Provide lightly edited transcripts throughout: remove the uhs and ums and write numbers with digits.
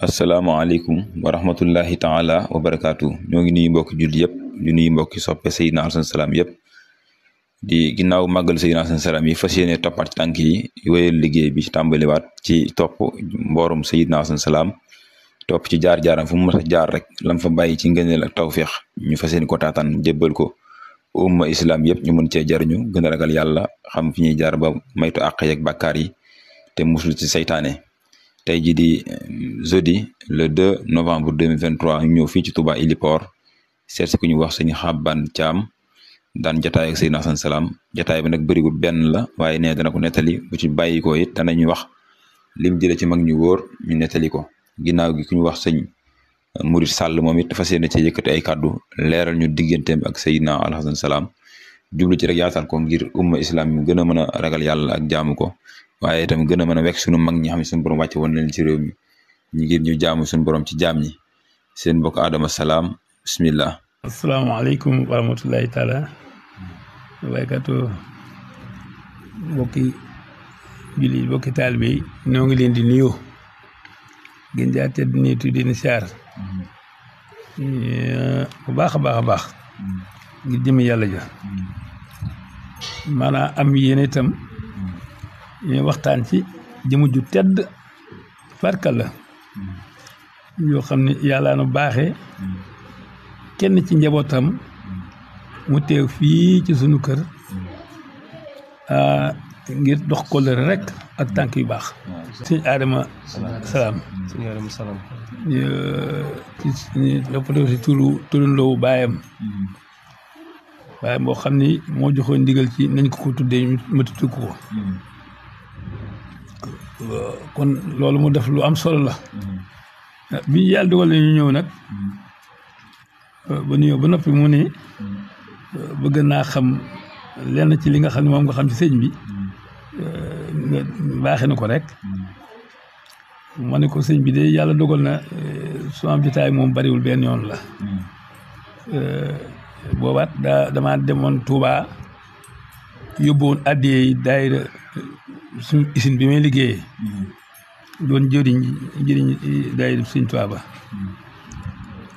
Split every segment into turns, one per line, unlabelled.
asalaamaaleykum wa rahmatullahi taala wa barakaatu ñoo ngi nuyu mbokki jullit yëpp di nuyu mbokki soppe Seydina Alassane Salam yëpp di ginnaaw màggal Seydina Alassane Salam yi fas yéene toppaat ci tànk yi wéyal liggéey bi tàmbaliwaat ci topp mboorum Seydina Alassane Salam topp ci jaar-jaaram fu mu mës a jaar rek lam fa bàyyi ci ngëneel ak tawféex ñu fas yéene ko taataan jébbal ko umma islam yëpp ñu mën cee jariñu gën a ragal yàlla xam fi ñuy jaar ba maytu àq yeeg bàkkaar yi te musul ci saytaane tey jii di jeudi le 2 novembre 2023 ñu ñëw fii ci Touba Héliport seet si ku ñu wax sëñ Xaban Thiam daan jataay ak Seydina Alassane Salam jataay bi nag bëriwul benn la waaye nee dana ko nettali bu ci bàyyi ko it danañu wax lim jëlee ci mag ñu wóor ñu nettali ko ginnaaw gi ku ñu wax sëñ Murid Sall moom it dafa seen ci yëkkati ay kàddu leeral ñu digganteem ak Seydina Alassane Salam jublu ci rek yaatal ko ngir umma islam mi gën a mën a ragal yàlla ak jaamu ko waaye itam gën a mën a wekk sunu mag ñi xam ne suñu borom wàcce woon leen ci réew mi ñi ngir ñu jaamu suñu borom ci jaam ñi seen mbokk Adama Salam bismillah.
asalaamaaleykum wa rahmatullahi taala wabarakatu mbokki julli mbokki taalibe yi ñoo ngi leen di nuyu gën jaa tedd nii tuddi ni siyaar bu baax a baax a baax ngir jëmi yàlla ja maanaam am yéen itam ñu waxtaan ci jëmu ju tedd farkal la yoo xam ne yàlla nu baaxee kenn ci njabootam mu teew fii ci sunu kër ngir dox kóllëre rek ak tànk yu baax sëñ Adama Salam
sëñ Adama Salam
ci toppatoo si turandoowu baayam boo xam ni moo joxoon ndigal ci nañ ko tuddee ma tudd ko kon loolu mu def lu am solo la bi yàlla dogal na ñu ñëw nag ba nuyoo ba noppi mu ne bëgg naa xam lenn ci li nga xam ne moom nga xam ci sëñ bi nga baaxee na ko rek ma ne ko sëñ bi de yàlla dogal na su am jotaay moom bariwul benn yoon la boobaat damaa demoon Touba yóbbuwoon addiyee daayira suñu usine bi may liggéeyee doon jëriñ daayira Sëñ Tuubaa ba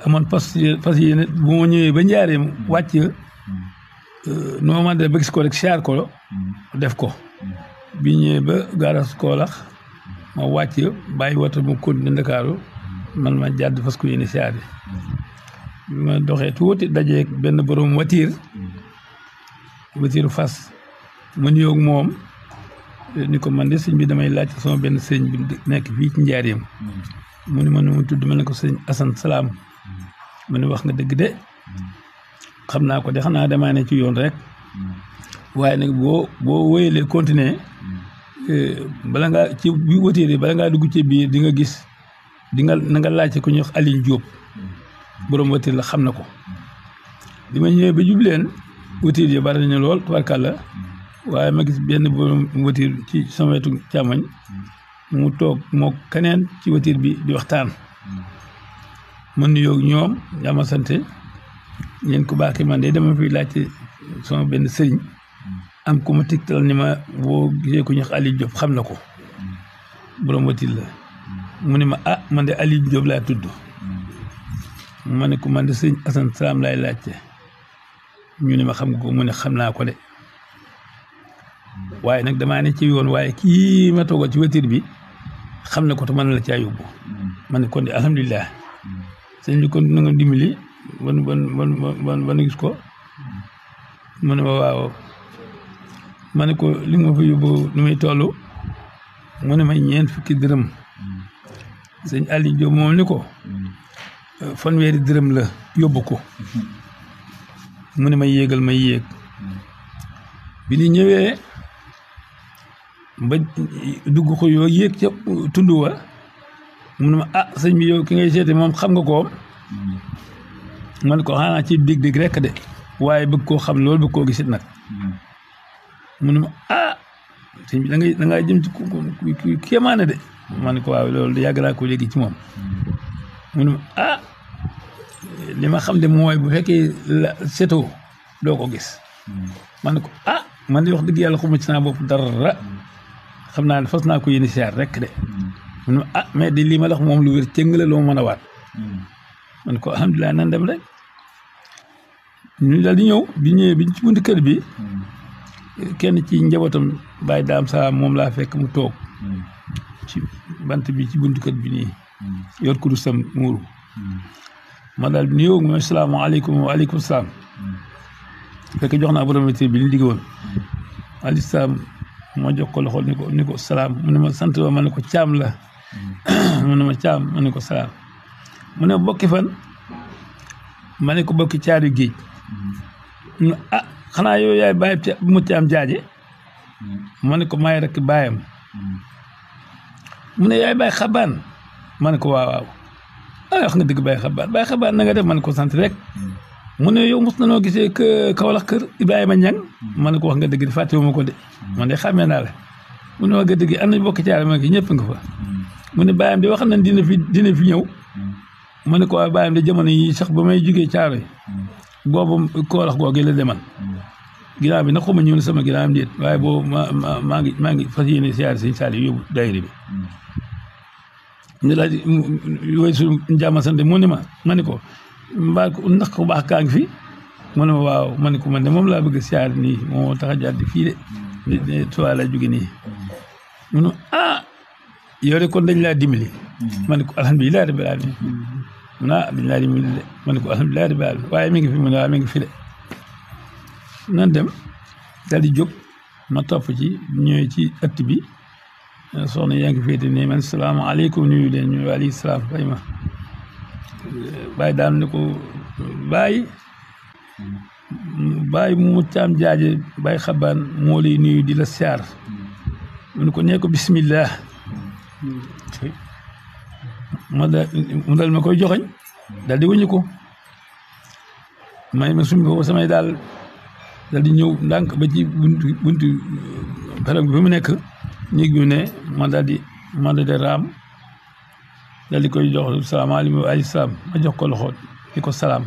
amoon fas yéene bu ma ñëwee ba njaareem wàcc noo ma de ba gis ko rek siyaar ko def ko bi ñëwee ba garas Koolax ma wàcc bàyyi wata mu continué Ndakaaru man ma jàdd fas ko yéene siyaar bi ma doxee tuuti dajeeg benn borom watiiru fas ma nuyoog moom ni ko man de sëñ bi damay laaj sama benn sëñ bi nekk fii ci njaareem mu ne ma nu mu tudd ma ne ko sëñ Alassane Salam mu ne wax nga dëgg de xam naa ko de xanaa damaa ne ci yoon rek waaye nag boo wéyalee continuer bala ngaa ci bi watiir yi bala ngaa dugg ci biir di nga gis na nga laajte ku ñuy wax Aline Diop borom watiir la xam na ko bi ma ñëwee ba jubleen watiir yi bari nañu lool tubarkàlla waaye ma gis benn borom watiir ci sama wetu càmmoñ mu toog moo keneen ci watiir bi di waxtaan mën nuyoo ñoom yaa sante ñeen ku baax man de dama fi laajte sama benn sëriñ am ku ma tegtal ni ma boo gisee ko ñax Aliou Diop xam na ko borom watiir la mu ne ma man de Aliou Diop laa tudd ma ne ko man de sëriñ Alassane Salam laay laajte ñu ne ma xam nga ko mu ne xam naa ko de waaye nag damaa ne ci yoon waaye kii ma toogal ci watiir bi xam na ko te mën na la caa yóbbu ma ne kon de alhamdulilah sëñ bi kon na nga dimbali ban gis ko mu ne ma waaw ma ne ko li nga fa yóbbu nu muy toll mu ne ma 4 fukki dërëm sëñ Aliou Diop moom ni ko fanweeri dërëm la yóbbu ko mu ne ma yéegal ma yéeg bi ni ñëwee ba dugg ko yoo yéeg ca tund wa mu ne ma sëñ bi yow ki ngay seete moom xam nga ko man ko xanaa ci dégg-dégg rekk de waaye bëgg koo xam loolu bëgg koo gisit nag mu ne ma sëñ bi da ngay jëm ci ku kéemaane de man ko waaw loolu yàgg naa ko léegi ci moom mu ne ma li ma xam de mooy bu fekkee la seto doo ko gis man ko man di wax dëgg yàlla xuma ci naa bopp dara xam naa ne fas naa ko yéene siyaar rek de mu ne ah mais di lii ma la wax moom lu wér cëng la loo mën a waat man ko alhamdulilah nan dem rek ñu daal di ñëw bi ñëwee bi ci buntu kër bi kenn ci njabootam Baye Daam Salaam moom laa fekk mu toog ci bant bi ci buntu kër bi nii yor ku du sam muuru ma daal di nuyoo mooy salaamaaleykum waaleykum salaam fekk jox naa borom bi li digg woon aleykum salaam ma jox ko loxo ni ko salaam mu ne ma sant ba ma ne ko caam la mu ne ma caam ma ne ko salaam mu ne bokki fan ma ne ko bokki caari géej ah xanaa yow yaay bàyyi mu caam jaaje ma ne ko maay rek bàyyam mu ne yaay bàyyi xabaan ma ne ko waaw wax nga dëgg bàyyi xabaan na nga def ma ne ko sant rek mu ne yow mos na noo gisee Kaolack kër Ibrahima Ñang ma ne ko wax nga dëgg di fàttewuma ko de man de xàmmee naa la mu ne wax nga dëgg am nañ bokki caari ma ne ko ñëpp nga fa mu ne bàyyam de wax nañ dina fi ñëw ma ne ko waaye bàyyam de jamono yi sax ba may jógee caaro yi boobu Kaolack googu la deman ginnaaw bi nag xuma ñëw na sama ginnaaw am déet waaye boobu maa ngi fas yéene siyaare sëñ Saliou yóbbu daayira bi ñu daal di woy su jàmm sant mu ne ma ne ko mbaa ndax ko baax kaa ngi fi mu ne ma waaw ma ne ko man de moom laa bëgg siyaare nii moo tax a jaar di fii de tuwaa laa jóge nii mu ne yow de kon dañ laa dimbali ma ne ko alhamdulilah rabbil alamin mu ne dañ laa dimbali de ma ne ko alhamdulilah rabbil alamin waaye mi ngi fi mu ne waaw mi ngi fi de nan dem daal di jóg ma topp ci ñëwee ci ëtt bi soxna yaa ngi féete ne man salaamaaleykum nuyu leen ñu alayhi salaam fay ma bàyyi daam ne ko bàyyi mu caam jaaje bàyyi xabaan moo lay nuyu di la siyaar mu ne ko nee ko bismillah mu dal ma koy joxoñ daal di wëñu ko may ma summi ko samay daal di ñëw ndànk ba ci buntu perog bi fi mu nekk néeg bi ne ma daal di raam daal di koy jox salaamaaleykum wa aleykum salaam ma jox ko loxo di ko salaam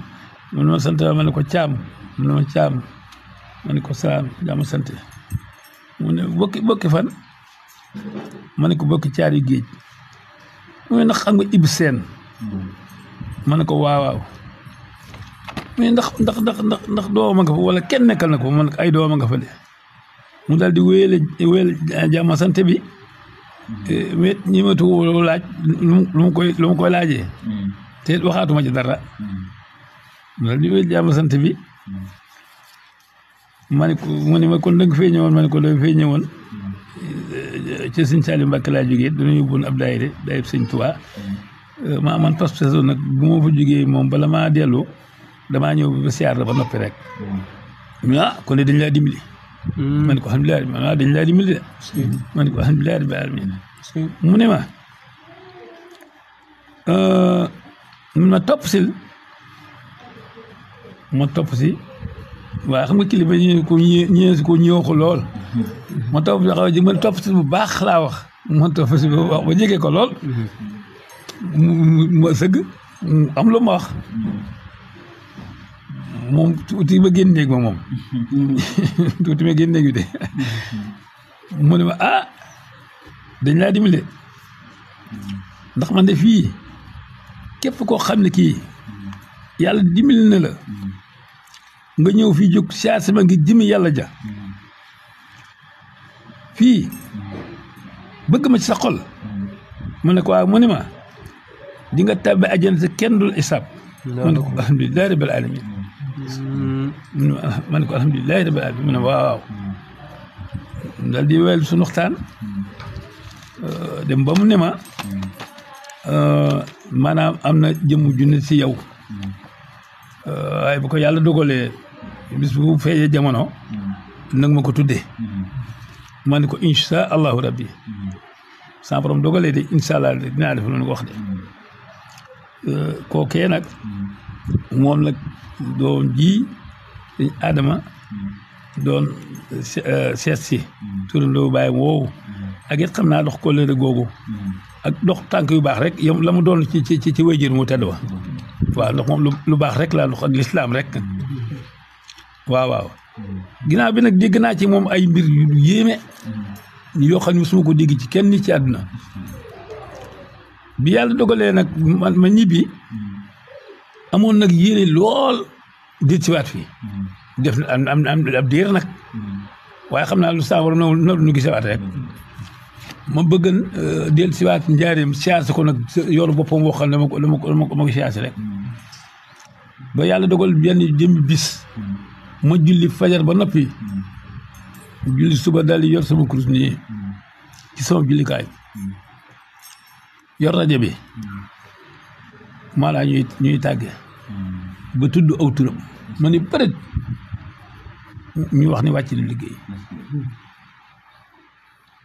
mu ne ma sant ma ne ko caam mu ne ma caam ma ne ko salaam daa ma sant mu ne bokki fan ma ne ko bokki caari géej mu ne ndax xam nga Ibou Sène ma ne ko waaw mais ndax dooma nga fa wala kenn nekkal na ko man ay dooma nga fa de mu daal di wéyale jàmm sant bi mais ñi ma tugu laaj lu mu koy laajee te waxaatuma ci dara mu daal di wéyale jàmm sant bi ma ne ko mu ne ma kon da nga fee ñëwoon ma ne ko da nga fee ñëwoon ci sëñ Saliou Mbacke laa jógee dana yóbbuwoon ab daayira sëñ Tuubaa ma man pas saison nag bu ma fa jógee moom bala maa dellu damaa ñëw ba siyaar la ba noppi rek kon de dañ laa dimbali ma ne ko alhamdulilah dañ laa dimbali de ma ne ko alhamdulilah rabbil alamin mu ne ma topp si waaye xam nga kilifa ñëwee ko ñëw ko lool ma topp si xaw ma topp si bu baax laa wax ma topp si bu baax ba jege ko lool ma sëgg am lu ma wax moom tuuti ma génn néeg ma moom tuuti ma génn néeg bi de mu ne ma dañ laa dimbale ndax man de fii képp koo xam ne kii yàlla dimbali na la nga ñëw fii jóg siyaar sama ngi jëmi yàlla ja fii bëgg ma ci sa xol mu ne ko waaw mu ne ma di nga tàbbi àjjana te kenn dul isaab ma ne ko alhamdulilahi rabbil alamin ma ne ko alhamdulilahi rabbil alamin mu ne waaw daal di wel suñu waxtaan dem ba mu ne ma maanaam am na jëmm junne si yow waaye bu ko yàlla dogalee bis bu feeñee jamono nag ma ko tuddee ma ne ko insha allahu rabbi sa borom dogalee de insha allah dinaa def loolu ko wax de kookee nag moom nag doom ji dañ Adama doon seet si turandoo bàyyi woowu ak it xam naa dox ko léegi googu ak dox tànk yu baax rek yam la mu doon ci wéyjër mu tedd wa waaw ndax moom lu baax rek laa dox ak lislaam rek waaw ginnaaw bi nag dégg naa ci moom ay mbir yu yéeme yoo xam ne suma ko dégg ci kenn nit ci àdduna bi yàlla dogalee nag ma ñibbi amoon nag yéene lool di siwaat fii def na am ab diir nag waaye xam naa lu saa war noonu nu gisewaat rek ma bëggan del siwaat njaareem siyaase ko nag yoonu boppam woo xam ne dama ko siyaase rek ba yàlla dogal benn jëmmi bis ma julli fajar ba noppi julli suba daal di yor sama kurus nii ci sama jullikaay yor rajo bi maanaam ñuy tàgge ba tudd aw turam ma ni peut-être ñu wax ni wàcc na liggéey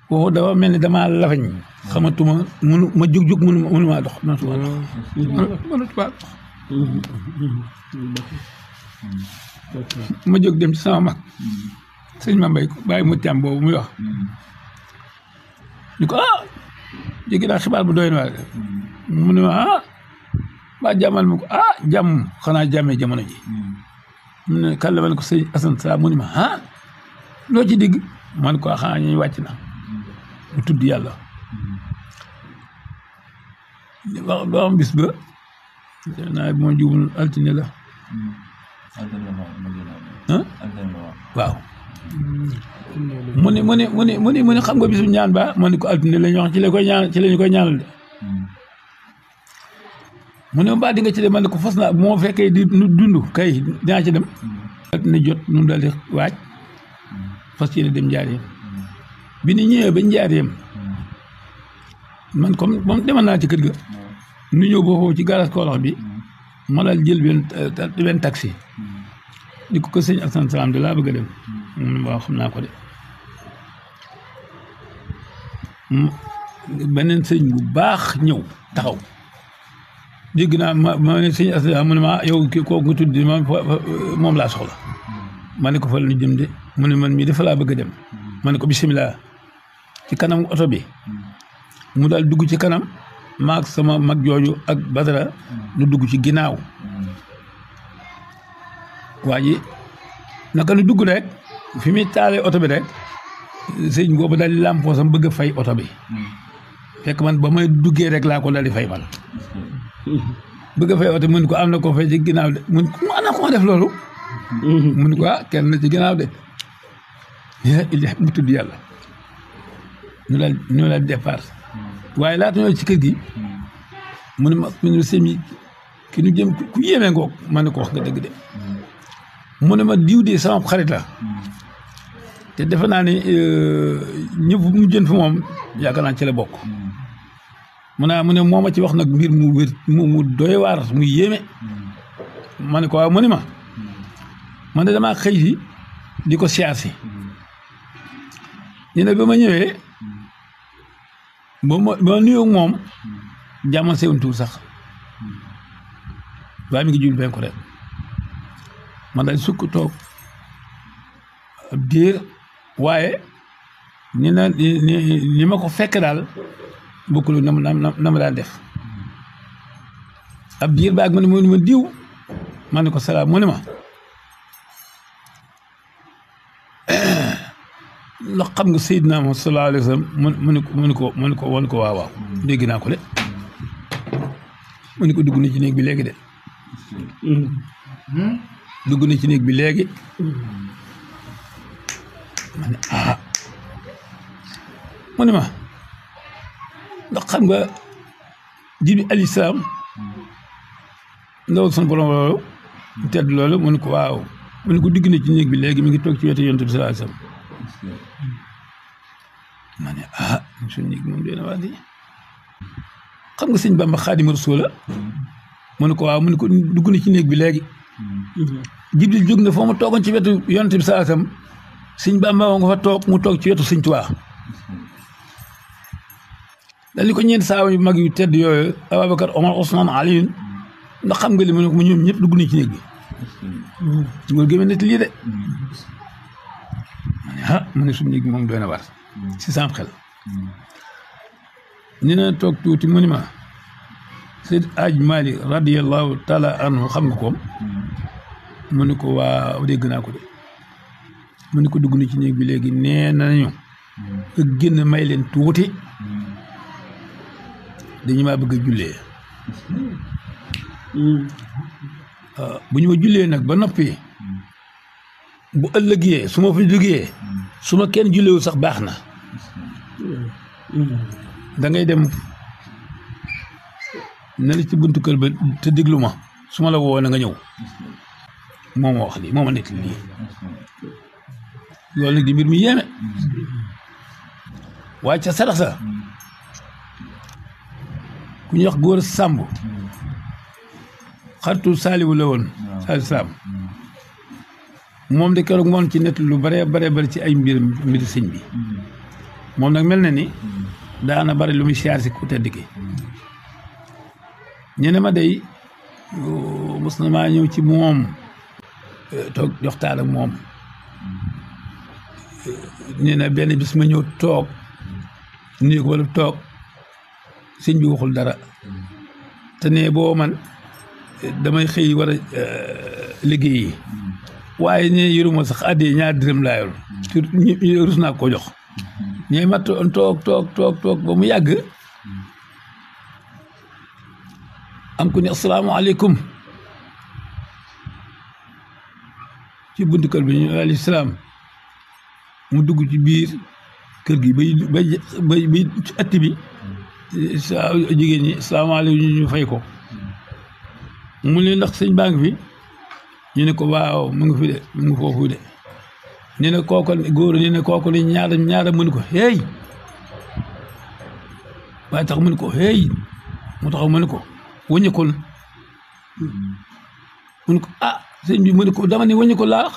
foofu dafa mel ni damaa lafañ xamatuma ma jóg mënumaa dox mënatuma dox ma jóg dem ci sama mag sëñ ma mbay ko bàyyi mu tàmm boobu muy wax ni ko jéggi daal xibaar bu doy na waar mu ne ma ba jàmmal ma ko jàmm xanaa jàmmee jamono ji mu ne kàllamal ko sëñ Assane Sa mu ne ma loo ci digg man ko xanaa ñuy wàcc na bu tudd yàlla ba am bis ba naa moo jubul altine la waaw mu ne xam nga bisu ñaan ba ma ne ko altine la ñu wax ci la ñu koy ñaanal de mu ne mbaa di nga ci dem ma ne ko fas naa moo fekkee di nu dund kay dinaa ci dem altine jot nu daal di waaj fas yéene dem njaareem bi ni ñëwee ba njaareem man comme moom demal naa ci kër ga nu ñëw boo foofu ci garage Kawlax bi ma daal jël benn taxi ni ko sëñ Assane Salam de laa bëgg a dem waaw xam naa ko de beneen sëñ bu baax ñëw taxaw dégg naa ma ne sëñ Assane mu ne ma yow kooku nga tudd moom laa soxla ma ne ko fa la ñu jëm de mu ne man mii dafa laa bëgg a dem ma ne ko bisimilah ci kanam oto bi mu daal dugg ci kanam maag sama mag jooju ak Badara nu dugg ci ginnaaw waa ji naka nu dugg rek fi muy taalee oto bi rek sëñ boobu daal di làmpoo sam bëgg a fay oto bi fekk man ba may duggee rek laa ko daal di fay man bëgg a fay oto mun ko am na ko fay ci ginnaaw de mun ko ana ko def loolu mun ko kenn na ci ginnaaw de mu tudd yàlla ñu daal départ waaye laata ñoo ci kër gi mu ne ma sëñ bi ki nu jëm ku yéeme ngoog ma ne ko wax nga dëgg de mu ne ma diw de sama xarit la te defe naa ne ñëpp mu jën fi moom yaakaar naa ci la bokk mu ne moo ma ci wax nag mbir mu wér mu doy waar mu yéeme ma ne ko waaw mu ne ma man de damaa xëy si di ko siyaasi ñu ne ba ma ñëwee ba ma nuyoo moom jàmmal sewun tuur sax waaye mi ngi jul benn ko rek man daal sukk toog ab diir waaye ni ma ko fekk daal bokkul na ma daan def ab diir baag ma ne ma diw ma ne ko salaam mu ne ma ndax xam nga Seydina Muhammad sallallahu alayhi wa sallam mu ne ko waaw dégg naa ko de mu ne ko dugg na ci néeg bi léegi de dugg na ci néeg bi léegi ma ne mu ne ma ndax xam nga Jibril alayhi salaam ndawal sunu borom loolu tedd loolu mu ne ko waaw mu ne ko dugg na ci néeg bi léegi mi ngi toog ci wetu Yonent bi sallallahu alayhi wa sallam ma ne suñu néeg moom dee na waa di xam nga sëñ Bamba Xaadimu Rasuul la mu ne ko waaw mu ne ko dugg na ci néeg bi léegi Jibril jóg na foo mu toogoon ci wetu Yonent bi sallallahu alayhi wa sallam sëñ Bamba nga fa toog mu toog ci wetu sëñ Tuubaa daal ni ko ñeent saa yu mag yu tedd yooyu Ababacar Omar Ousmane Aliyun ndax xam nga li mu ne ko mu ñoom ñëpp dugg nañ ci néeg bi ngóor gémé nett lii de ma ne mu ne suñu néeg bi moom doy na war si sam xel ni na toog tuuti mu ni ma Seydi Aj Malik radiyallahu taala anhu xam nga ko mu ne ko waa dégg naa ko de mu ne ko dugg na ci néeg bi léegi nee nañu nga génn may leen tuuti dañu maa bëgg a jullee bu ñu ma jullee nag ba noppi bu ëllëgee su ma fi jógee su ma kenn julleewul sax baax na da ngay dem na la ci buntu kër ba te déglu ma su ma la woo na nga ñëw moo ma wax lii moo ma nekk lii loolu nag di mbir mi yéeme waaye ca sarax sa ku ñuy wax góor sàmb xaritu saaliwu la woon saaliwu salaam moom de keroog moom ci nett lu bare bare ci ay mbiri sëñ bi moom nag mel na ni daana bari lu muy siyaar si ku tedd ki ñu ne ma day mos na maa ñëw ci moom toog joxtaan ak moom nee na benn bis ma ñëw toog néeg wala toog sëñ bi waxul dara te ne boo man damay xëy war a liggéeyi waaye ne yoruma sax addee ñaar dërëm laa yor rus naa ko jox ñee ma toog ba mu yàgg am ku ne asalaamaaleykum ci buntu kër bi ñu alayhi salaam mu dugg ci biir kër gi bay ci atti bi sa jigéen ñi asalaamaaleykum ñu fay ko mu ne ndax sëñ baa ngi fi ñu ne ko waaw mu ngi fi de mu ngi foofu de nee na kooku góor nee na kooku ne ñaara mënu ko hey waaye tax mënu ko hey mu taxaw mënu ko wëññikul mënu ko ah sëñ bi mënu ko dama ne wëññikul laa wax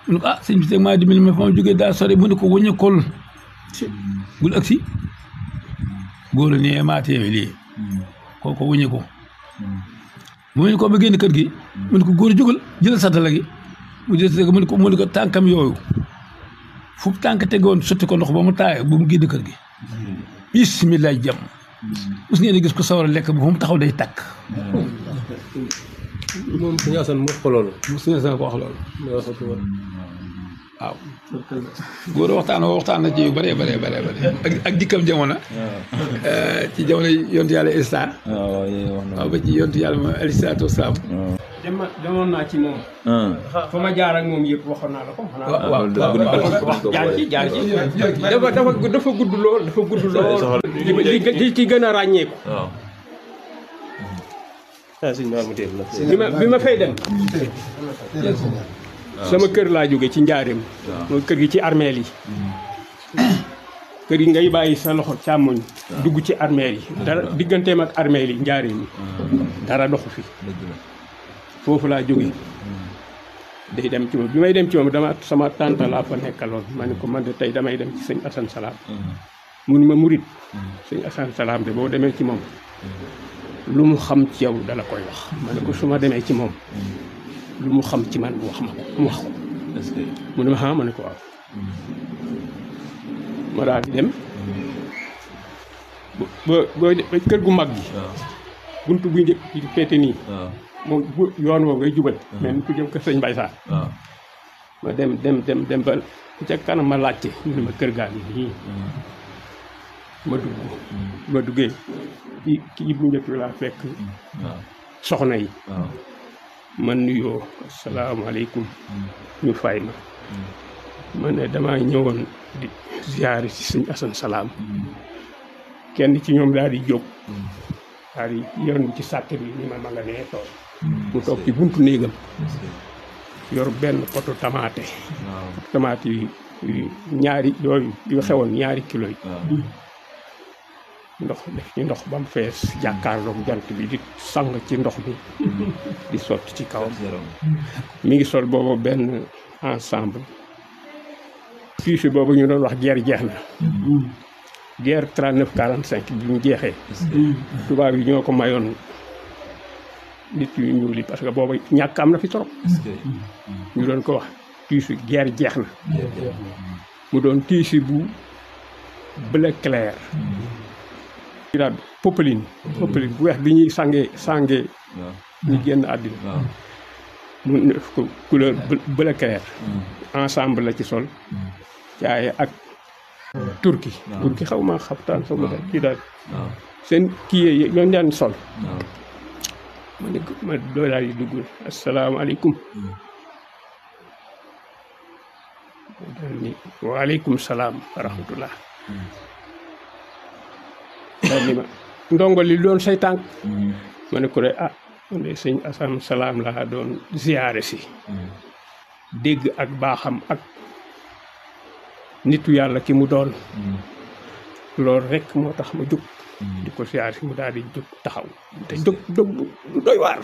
mënu ko ah sëñ bi teg maa dimbali ma fa ma jógee daa sori mënu ko wëññikul bul agsi góor ne maa teewe lii kooku wëññiku mu ne ko ba génn kër gi mu ne ko góor jógal jëlal satala gi mu jël satala gi mu ne ko tànkam yooyu fu tànk tegoon sotti ko ndox ba mu taay ba mu génn kër gi bisimilah jàmm mos ngeen di gis ko sawar a lekk ba fu mu taxaw day tàkk
moom suñu asan moo ko loolu
suñu asan ko wax loolu waaw góor waxtaan na ci yu bare ak dikkam jamono ci jamono yontu yàlla Isa waaw ba ci yontu yàlla ma alayhi salaatu wasalaam
demoon naa ci moom fa ma jaar ak moom yëpp waxoon naa la ko
waaw
jaar ci dafa gudd lool li ci gën a ràññeeku bi ma fay dem sama kër laa jóge ci njaareem mooy kër gi ci armeel yi kër gi ngay bàyyi sa loxo càmmoñ dugg ci armeel yi dara digganteem ak armeel yi njaareem yi dara doxu fi foofu laa jóge day dem ci moom bi may dem ci moom dama sama tante laa fa nekkaloon ma ne ko man de tey damay dem ci sëñ Assane Salam mu ni ma murit sëñ Assane Salam de boo demee ci moom lu mu xam ci yow dala koy wax ma ne ko su ma demee ci moom lu mu xam ci man mu wax ko mu ne ma ma ne ko waaw ma daal di dem ba kër gu mag gi buntu bu njëkk ci féete nii moom yoon woo ngay jubal mais ni ku jëm kër sëñ Mbaye Sarr ma dem ba ca kanam ma laajte ñu ne ma kër gaa ngi nii ma duggee kii bu njëkk bi laa fekk soxna yi man nuyoo asalaamaaleykum ñu fay ma ne damaa ñëwoon di ziyaare ci sëñ Assane Salam kenn ci ñoom daal di jóg daal di yoon ci sàkk bi ni ma nga nee toog mu toog ci buntu néegam yor benn poto tamaate tamaate yi ñaari yooyu yu xewoon ñaari kilo yi ndox def ci ndox ba mu fees jàkkaarloog jant bi di sang ci ndox mi di sotti ci kawam mi ngi sol boobu benn ensemble fiche boobu ñu doon wax guerre jeex na guerre 39-45 bi mu jeexee tubaab yi ñoo ko mayoon nit yu ñuul yi parce que boobu ñàkk am na fi trop ñu doon ko wax fiche guerre jeex na mu doon fiche bu bleu clair daal popeline bu weex bi ñuy sàngee ñu génn àddina mu def ko couleur bleu clair ensemble la ci sol caaye ak turki xaw ma xaftaan sama kii daal seen kii yi ñoo daan sol ma ne ma doo daal di dugg asalaamaaleykum daal ni waaleykum salaam wa rahmatullah daal ni ma ndongo li doon say tànk ma ne ko de man de sëñ Assane Salam laa doon ziyaare si dégg ak baaxam ak nitu yàlla ki mu doon loolu rek moo tax ma jóg di ko ziyaare si mu daal di jóg taxaw te jóg du doy waar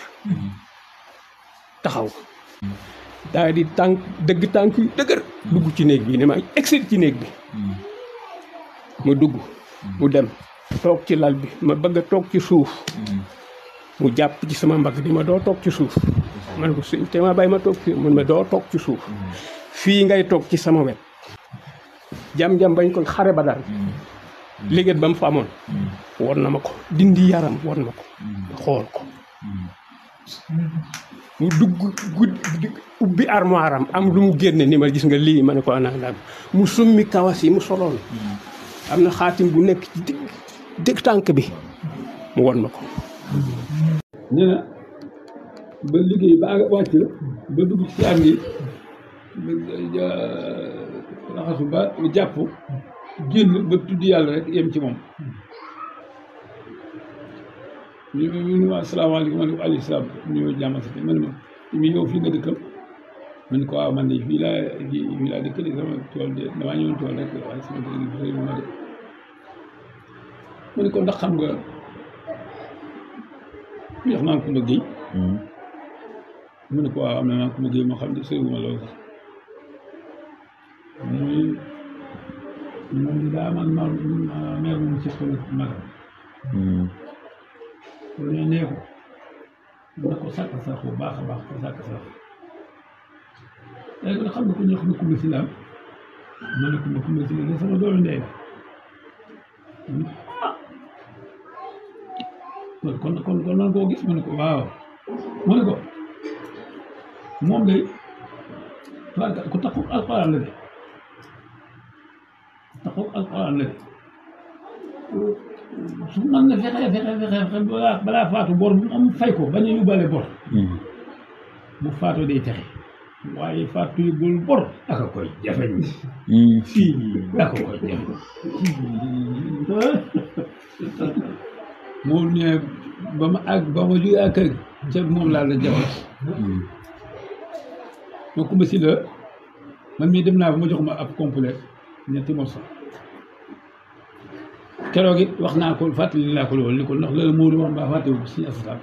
taxaw daal di dëgg tànk yu dëgër dugg ci néeg bi ne ma egsi ci néeg bi ma dugg mu dem toog ci lal bi ma bëgg a toog ci suuf mu jàpp ci sama mbagg di ma doo toog ci suuf man ko sëñ te ma bàyyi ma toog ci mun ma doo toog ci suuf fii ngay toog ci sama wet jam-jam bañ ko xare ba daal liggéey ba mu fa amoon won na ma ko dindi yaram won ma ko xool ko mu dugg ubbi armoire am lu mu génne ni ma gis nga lii ma ne ko naan mu summi kawas yi mu soloon am na xaatim bu nekk ci digg tànk bi mu won ma ko
nee na ba liggéey ba wàcc ba dugg ci am gi raxasu ba jàpp génn ba tudd yàlla rek yem ci moom ñu ma asalaamaaleykum ma ne ko alayhi salaam ñu jàmm si ma ne ma mi yow fii nga dëkkal ma ne ko waaw man de fii laa dëkk de sama tool de damaa ñëwoon tool rek waaye sama kër gi sëy ma de ma ne ko ndax xam nga yox naa Kumba Géey mu ne ko waaw am na naa Kumba Géey moo xam ne sëriwuma loolu sax muy moom daa man meer moom ci xol magam loolu ñu nee ko na ko sàkk sax bu baax a baax ko sàkk sax léegi nag xam nga ko ñoo xam ne Kumba Sylla ma ne Kumba Sylla de sama doomu ndey la kon nan koo gis ma ne ko waaw ma ne ko moom day ku taxaw alxuraan la de su man na fexe balaa faatu bor bu am fay ko bañ a yóbbaale bor bu faatoo day texe waaye faatu yóbbul bor aka koy jafeñ fii aka koy jafeñ moom ne ba ma jógee ak kër ca moom laa la jafal moo Kumba Sylla man mii dem naa ba ma jox ma ab complet ñetti morceau keroog it wax naa ko fàttali naa ko loolu ni ko ndax loolu moo wax mbaa fàtte wu suñu askan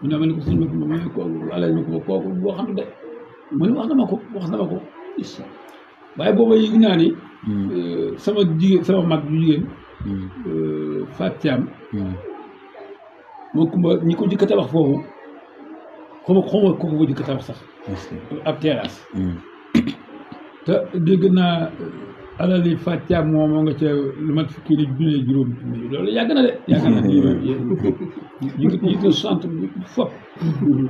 mu ne ma ne ko suñu ma ko alal ma ko kooku boo xam ne de mu ne wax na ma ko waaye booba yëg naa ni sama mag bu jigéen Fatou Thiam moo Kumba ñi ko jëkk a tabax foofu xaw ma ko jëkk a tabax sax ab terrasse te dégg naa alali Fatou Thiam moo nga ca lu mat fukki ni junne juróom loolu yàgg na de yàgg na yi ko centre fop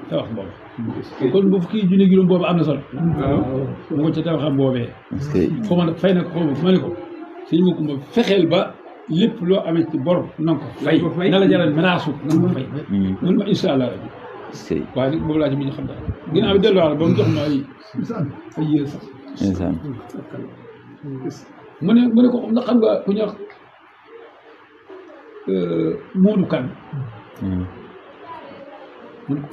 tabax boobu kon bu fukki junne juróom boobu am na solo mu ko ca tabaxam boobee xaw ma nag fay na ko xaw ma ma ne ko sëñ ma Kumba fexeel ba lépp loo amee ci bor na nga ko fay na la jaral menaasu na nga ko fay mun ma incha allah rabbi waaye boobu laa ci bi ñu xam daal ginnaaw bi delluwaat ba mu jox ma ay yére sax mu ne ko ndax xam nga ku ñuy wax Moodu Kan mu ne ko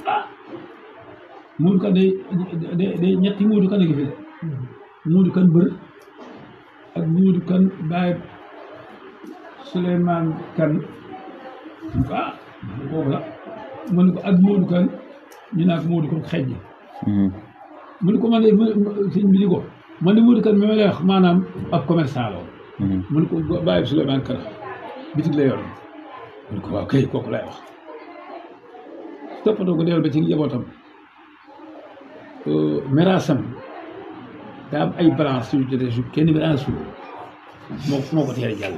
Moodu Kan day ñetti Moodu Kan a ngi fi de Moodu Kan bër ak Moodu Kan baay Souleymane Kan mu ko boobu la mu ne ko ak Moodu Kan ñu naa ko Moodu Kan xejj mu ne ko man de sëñ bi ni ko man de Moodu Kan mi ma lay wax maanaam ab commerçant la woon mu ne ko bàyyi Souleymane Kan bitig la yoroon mu ne ko waaw kay kooku lay wax toppatoo ko dellu ba ci njabootam meraasam daa am ay balance yu jotee su kenn balance su moo ko teel a jàll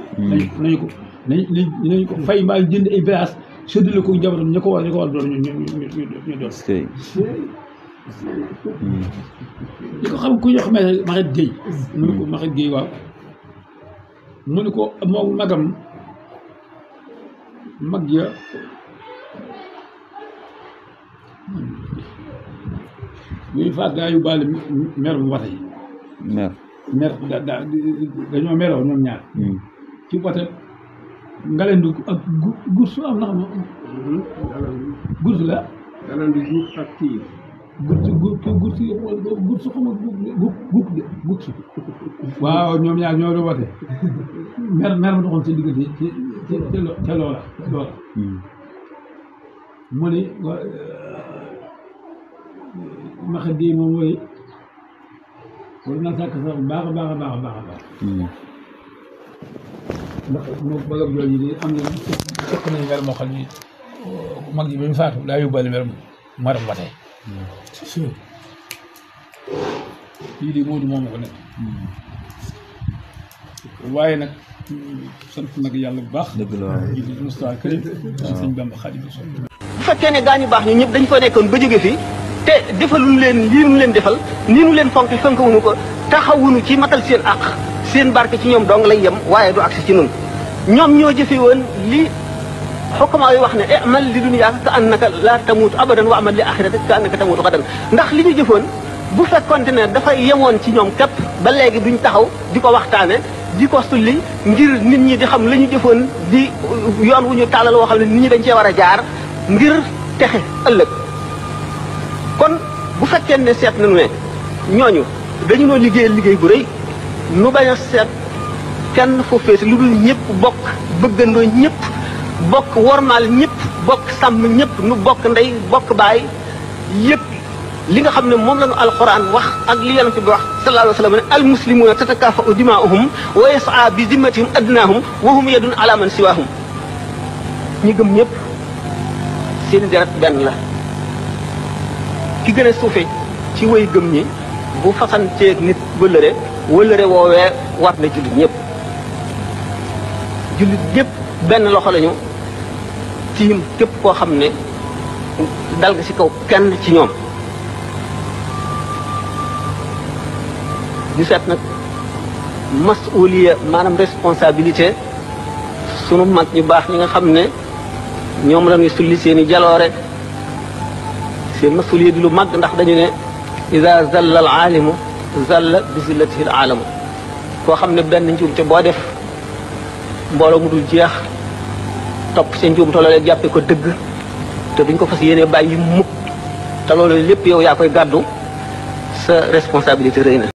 nañu ko fay mbaa jënd ay balance séddale ko njabootam ñu ko war doon ñu doon ñi ko xam ku ñu wax Maxet Gueye mu ne ko Maxet Gueye waaw mu ne ko moom magam mag ya ñuy faat daa yóbbaale mer bu wate yi mer dañoo meroo ñoom ñaar ci wate ngalendu ak gursu am na xam ne gursu la
ngalendu guur ak kii
gursu xam nga gursu waaw ñoom ñaar ñoo doon wate mer ma doxoon seen diggante ca loola mu ni maxa di moom mooy war naa sàkk sax baax a baax a baax a baax a baax ndax moo bagab jool yi di am na fekk nañu mer moo xam ni mag ji ba ñu faatu daa yóbbaale mer mu war a watee lii di Moodu moom ko nekk waaye nag sant nag yàlla bu baax dëgg la di Moustapha Karim sëñ Bamba Xaadimu Rasuul
bu fekkee ne gaa ñu baax ñu ñëpp dañ ko nekkoon ba jóge fii te defaluñu leen lii nu leen defal nii nu leen fonk wuñu ko taxawuñu ci matal seen àq seen barke ci ñoom dong lay yem waaye du agsi ci nun ñoom ñoo jëfe woon li xokkamaa yi wax ne amal li dunyaaka ka annaka laa tamuutu abadan wa amal li axiratika ka annaka tamuutu xadan ndax li ñu jëfoon bu fekkonte ne dafay yemoon ci ñoom képp ba léegi duñ taxaw di ko waxtaane di ko sulli ngir nit ñi di xam la ñu jëfoon di yoon wu ñu tàllal woo xam ne nit ñi dañ cee war a jaar ngir texe ëllëg kon bu fekkee ne seet nañu ne ñooñu dañu noo liggéey bu rëy nu bañ a seet kenn foo féete lu dul ñëpp bokk bëggandoo ñëpp bokk wormaal ñëpp bokk sàmm ñëpp nu bokk ndey bokk baay yëpp li nga xam ne moom la ñu alxuraan wax ak li yonent bi wax sallallahu alayhi wa sallam ne almuslimuuna tatakaafa'u dimaa'uhum wa yas'a bi zimmatihim adnaahum wa hum yadun ala man siwaahum ñi gëm ñëpp seen deret benn la ki gën a suufe ci way gëm ñi bu fasanteeg nit wëllëre woowee war na jullit ñëpp benn loxo lañu tiim képp koo xam ne dal nga ci kaw kenn ci ñoom di seet nag masuliya maanaam responsabilité sunu mag ñu baax ñi nga xam ne ñoom la ñuy sulli seen i jaloore seen masuliya di lu mag ndax dañu ne ida zalla al aalimu zalla bi zillatihi al aalamu koo xam ne benn njuumte boo def mbooloo mu dul jeex topp seen njuumte loolee jàppe ko dëgg te duñ ko fas yéene bàyyi mukk te loolu lépp yow yaa koy gàddu sa responsabilité rëy na